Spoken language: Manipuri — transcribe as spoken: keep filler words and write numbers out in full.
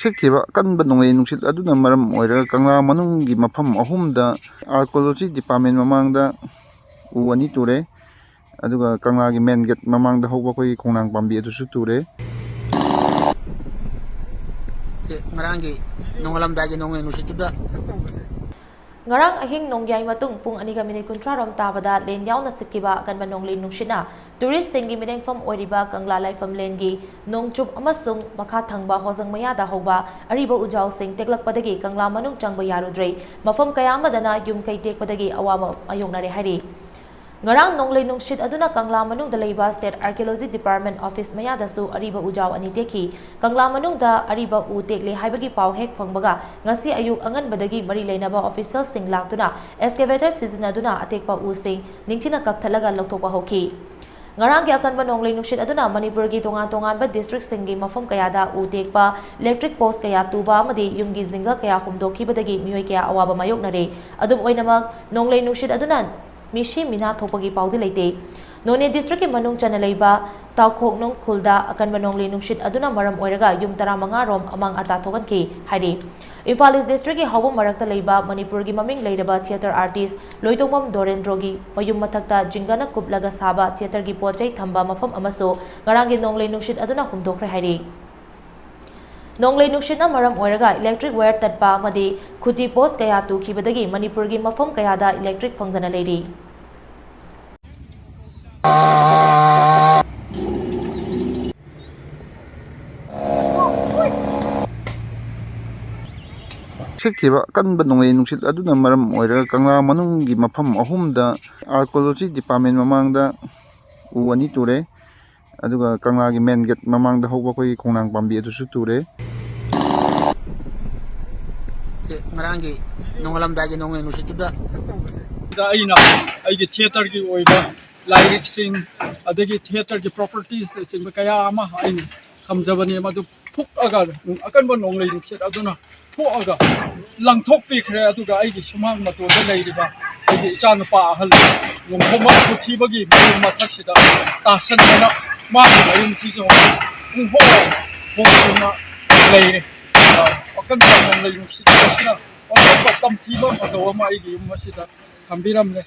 ꯁꯤꯠꯈꯤꯕ ꯑꯀꯟꯕ ꯅꯣꯡꯂꯩ ꯅꯨꯡꯁꯤꯠ ꯑꯗꯨꯅ ꯃꯔꯝ ꯑꯣꯏꯔꯒ ꯀꯪꯂꯥ ꯃꯅꯨꯡꯒꯤ ꯃꯐꯝ ꯑꯍꯨꯝꯗ Archaeology Department ꯃꯃꯥꯡꯗ ꯎ ꯑꯅꯤ ꯇꯨꯔꯦ, ꯑꯗꯨꯒ ꯀꯪꯂꯥꯒꯤ main gate ꯃꯃꯥꯡꯗ ꯍꯧꯕ ꯑꯩꯈꯣꯏꯒꯤ ꯈꯣꯡꯅꯥꯡ ꯄꯥꯝꯕꯤ ꯑꯗꯨꯁꯨ ꯇꯨꯔꯦ꯫ ꯁꯤ ꯉꯔꯥꯡꯒꯤ ꯅꯣꯡꯉꯥꯜꯂꯝꯗꯥꯏꯒꯤ ꯅꯣꯡꯂꯩ ꯅꯨꯡꯁꯤꯠꯇꯨꯗ ꯉꯔꯥꯡ ꯑꯍꯤꯡ ꯅꯣꯡꯌꯥꯏ ꯃꯇꯨꯡ ꯄꯨꯡ ꯑꯅꯤꯒ ꯃꯤꯅꯤꯠ ꯀꯨꯟꯊ꯭ꯔꯥ ꯔꯣꯝ ꯇꯥꯕꯗ ꯂꯦꯟ ꯌꯥꯎꯅ ꯁꯤꯠꯈꯤꯕ ꯑꯀꯟꯕ ꯅꯣꯡꯂꯩ ꯅꯨꯡꯁꯤꯠꯅ ꯇꯨꯔꯤꯁꯁꯤꯡꯒꯤ ꯃꯤꯠꯌꯦꯡꯐꯝ ꯑꯣꯏꯔꯤꯕ ꯀꯪꯂꯥ ꯂꯥꯏꯐꯝ ꯂꯦꯟꯒꯤ ꯅꯣꯡꯆꯨꯞ ꯑꯃꯁꯨꯡ ꯃꯈꯥ ꯊꯪꯕ ꯍꯣꯖꯪ ꯃꯌꯥꯗ ꯍꯧꯕ ꯑꯔꯤꯕ ꯎꯖꯥꯎꯁꯤꯡ ꯇꯦꯛꯂꯛꯄꯗꯒꯤ ꯀꯪꯂꯥ ꯃꯅꯨꯡ ꯆꯪꯕ ꯌꯥꯔꯨꯗ꯭ꯔꯦ꯫ ꯃꯐꯝ ꯀꯌꯥ ꯑꯃꯗꯅ ꯌꯨꯝ ꯀꯩ ꯇꯦꯛꯄꯗꯒꯤ ꯑꯋꯥꯕ ꯃꯥꯌꯣꯛꯅꯔꯦ ꯍꯥꯏꯔꯤ꯫ ꯉꯔꯥꯡ ꯅꯣꯡꯂꯩ ꯅꯨꯡꯁꯤꯠ ꯑꯗꯨꯅ ꯀꯪꯂꯥ ꯃꯅꯨꯡꯗ ꯂꯩꯕ State Archaeology Department office ꯃꯌꯥꯗꯁꯨ ꯑꯔꯤꯕ ꯎꯖꯥꯎ ꯑꯅꯤ ꯇꯦꯛꯈꯤ꯫ ꯀꯪꯂꯥ ꯃꯅꯨꯡꯗ ꯑꯔꯤꯕ ꯎ ꯇꯦꯛꯂꯦ ꯍꯥꯏꯕꯒꯤ ꯄꯥꯎ ꯍꯦꯛ ꯐꯪꯕꯒ ꯉꯁꯤ ꯑꯌꯨꯛ ꯑꯉꯟꯕꯗꯒꯤ ꯃꯔꯤ ꯂꯩꯅꯕ officialꯁꯤꯡ ꯂꯥꯛꯇꯨꯅ excavator ꯁꯤꯖꯤꯟꯅꯗꯨꯅ ꯑꯇꯦꯛꯄ ꯎꯁꯤꯡ ꯅꯤꯡꯊꯤꯅ ꯀꯛꯊꯠꯂꯒ ꯂꯧꯊꯣꯛꯄ ꯍꯧꯈꯤ꯫ ꯉꯔꯥꯡꯒꯤ ꯑꯀꯟꯕ ꯅꯣꯡꯂꯩ ꯅꯨꯡꯁꯤꯠ ꯑꯗꯨꯅ ꯃꯅꯤꯄꯨꯔꯒꯤ ꯇꯣꯉꯥꯟ ꯇꯣꯉꯥꯟꯕ districtꯁꯤꯡꯒꯤ ꯃꯐꯝ ꯀꯌꯥꯗ ꯎ ꯇꯦꯛꯄ, electric post ꯀꯌꯥ ꯇꯨꯕ ꯑꯃꯗꯤ ꯌꯨꯝꯒꯤ ꯖꯤꯡꯒ ꯀꯌꯥ ꯍꯨꯝꯗꯣꯛꯈꯤꯕꯗꯒꯤ ꯃꯤꯑꯣꯏ ꯀꯌꯥ ꯑꯋꯥꯕ ꯃꯥꯌꯣꯛꯅꯔꯦ꯫ ꯑꯗꯨꯝ ꯑꯣꯏꯅꯃꯛ, ꯅꯣꯡꯂꯩ ꯅꯨꯡꯁꯤꯠ ꯑꯗꯨꯅ ꯃꯤꯁꯤ ꯃꯤꯅꯥ ꯊꯣꯛꯄꯒꯤ ꯄꯥꯎꯗꯤ ꯂꯩꯇꯦ꯫ ꯅꯣꯅꯦ districtꯀꯤ ꯃꯅꯨꯡ ꯆꯟꯅ ꯂꯩꯕ ꯇꯥꯎꯈꯣꯛꯅꯨꯡ ꯈꯨꯜꯗ ꯑꯀꯟꯕ ꯅꯣꯡꯂꯩ ꯅꯨꯡꯁꯤꯠ ꯑꯗꯨꯅ ꯃꯔꯝ ꯑꯣꯏꯔꯒ ꯌꯨꯝ ꯇꯔꯥꯃꯉꯥ ꯔꯣꯝ ꯑꯃꯥꯡ ꯑꯇꯥ ꯊꯣꯛꯍꯟꯈꯤ ꯍꯥꯏꯔꯤ꯫ ꯏꯝꯐꯥꯜ East districtꯀꯤ ꯍꯥꯎꯕꯝ ꯃꯔꯛꯇ ꯂꯩꯕ ꯃꯅꯤꯄꯨꯔꯒꯤ ꯃꯃꯤꯡ ꯂꯩꯔꯕ theatre artist ꯂꯣꯏꯇꯣꯡꯕꯝ ꯗꯣꯔꯦꯟꯗ꯭ꯔꯣꯒꯤ ꯃꯌꯨꯝ ꯃꯊꯛꯇ ꯖꯤꯡꯒꯅ ꯀꯨꯞꯂꯒ ꯁꯥꯕ theatreꯒꯤ ꯄꯣꯠ ꯆꯩ ꯊꯝꯕ ꯃꯐꯝ ꯑꯃꯁꯨ ꯉꯔꯥꯡꯒꯤ ꯅꯣꯡꯂꯩ ꯅꯨꯡꯁꯤꯠ ꯑꯗꯨꯅ ꯍꯨꯝꯗꯣꯛꯈ꯭ꯔꯦ ꯍꯥꯏꯔꯤ꯫ ꯅꯣꯡꯂꯩ ꯅꯨꯡꯁꯤꯠꯅ ꯃꯔꯝ ꯑꯣꯏꯔꯒ electric wire ꯇꯠꯄ ꯑꯃꯗꯤ ꯈꯨꯖꯤ post ꯀꯌꯥ ꯇꯨꯈꯤꯕꯗꯒꯤ ꯃꯅꯤꯄꯨꯔꯒꯤ ꯃꯐꯝ ꯀꯌꯥꯗ electric ꯐꯪꯗꯅ ꯂꯩꯔꯤ꯫ ꯁꯤꯠꯈꯤꯕ ꯑꯀꯟꯕ ꯅꯣꯡꯂꯩ ꯅꯨꯡꯁꯤꯠ ꯑꯗꯨꯅ ꯃꯔꯝ ꯑꯣꯏꯔꯒ ꯀꯪꯂꯥ ꯃꯅꯨꯡꯒꯤ ꯃꯐꯝ ꯑꯍꯨꯝꯗ Archaeology Department ꯃꯃꯥꯡꯗ ꯎ ꯑꯅꯤ ꯇꯨꯔꯦ, ꯑꯗꯨꯒ ꯀꯪꯂꯥꯒꯤ main gate ꯃꯃꯥꯡꯗ ꯍꯧꯕ ꯑꯩꯈꯣꯏꯒꯤ ꯈꯣꯡꯅꯥꯡ ꯄꯥꯝꯕꯤ ꯑꯗꯨꯁꯨ ꯇꯨꯔꯦ꯫ ꯁꯤ ꯉꯔꯥꯡꯒꯤ ꯅꯣꯡꯉꯥꯜꯂꯝꯗꯥꯏꯒꯤ ꯅꯣꯡꯂꯩ ꯅꯨꯡꯁꯤꯠꯇꯨꯗ ꯁꯤꯗ ꯑꯩꯅ ꯑꯩꯒꯤ theatreꯒꯤ ꯑꯣꯏꯕ ꯂꯥꯏꯔꯤꯛꯁꯤꯡ, ꯑꯗꯒꯤ theatreꯒꯤ propertiesꯅꯆꯤꯡꯕ ꯀꯌꯥ ꯑꯃ ꯑꯩꯅ ꯊꯝꯖꯕꯅꯤ꯫ ꯃꯗꯨ ꯐꯨꯛꯑꯒ, ꯑꯀꯟꯕ ꯅꯣꯡꯂꯩ ꯅꯨꯡꯁꯤꯠ ꯑꯗꯨꯅ ꯐꯨꯛꯑꯒ ꯂꯪꯊꯣꯛꯄꯤꯈ꯭ꯔꯦ꯫ ꯑꯗꯨꯒ ꯑꯩꯒꯤ ꯁꯨꯃꯥꯡ ꯃꯇꯣꯟꯗ ꯂꯩꯔꯤꯕ ꯑꯩꯒꯤ ꯏꯆꯥꯅꯨꯄꯥ ꯑꯍꯜ ꯅꯣꯡꯊꯣꯝꯕꯝ ꯄꯨꯊꯤꯕꯒꯤ ꯃꯌꯨꯝ ꯃꯊꯛꯁꯤꯗ ꯇꯥꯁꯟꯗꯅ ꯃꯥꯒꯤ ꯃꯌꯨꯝꯁꯤꯁꯨ ꯍꯧꯖꯤꯛ ꯄꯨꯡꯍꯣꯡ ꯍꯣꯡꯗꯨꯅ ꯂꯩꯔꯦ꯫ ꯋꯥꯈꯜ ꯆꯥꯎꯅ ꯂꯩ ꯅꯨꯡꯁꯤꯠ ꯑꯁꯤꯅ ꯑꯣꯟꯊꯣꯛꯄ ꯇꯝꯊꯤꯕ ꯃꯇꯧ ꯑꯃ ꯑꯩꯒꯤ ꯌꯨꯝ ꯑꯁꯤꯗ ꯊꯝꯕꯤꯔꯝꯂꯦ꯫